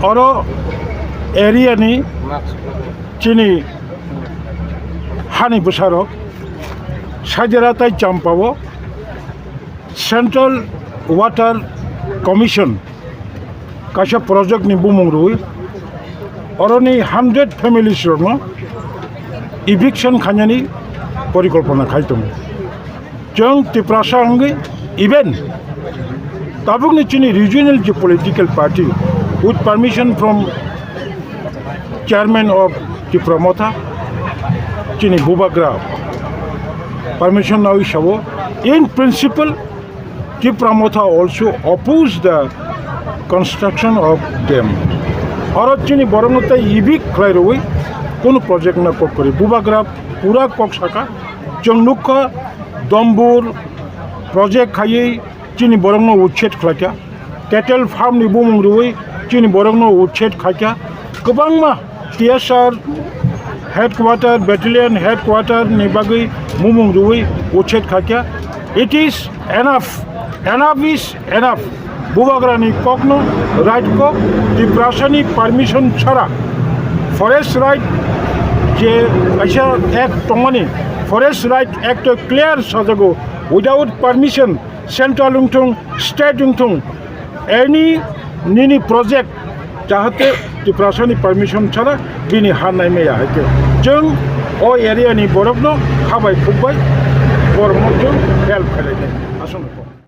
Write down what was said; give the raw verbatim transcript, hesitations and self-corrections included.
Oro area ni chini hani bwsarok Saidera tai Champao Central Water Commission kaisa project ni bumung rwi oroni hundred families rokno eviction khainani porikolpona khai tongo. Chwng Tiprasa wngwi even tabukni chini regional je political party with permission from chairman of Tipra Motha, chini Bubagra permission nawi sabo, in principle Tipra Motha also oppose the construction of dam. Oro chini borokno tei evict khlai rwi kunu project na kok kwrwi. Bubagra pura kok saka, chwng nukha Dombur project khaiwi chini borokno uchet khlaikha, cattle farm ni bumung rwi chini borokno uchet khaikha, kwbangma T S R headquarter, battalion headquarter ni bagwi bumung rwi uchet khaikha. It is enough, enough is enough. Bubagrani kokno right kok, Tiprasani permission chara forest right je kaisa act tongmani, Forest Right Act o clear sajago, without permission, central wngthung, state wngthung, any nini project jahate Tiprasani permission chara bini ha naimaya hai khe. Chwng o area ni borokno habai khukbai borokno chwng help khlainai.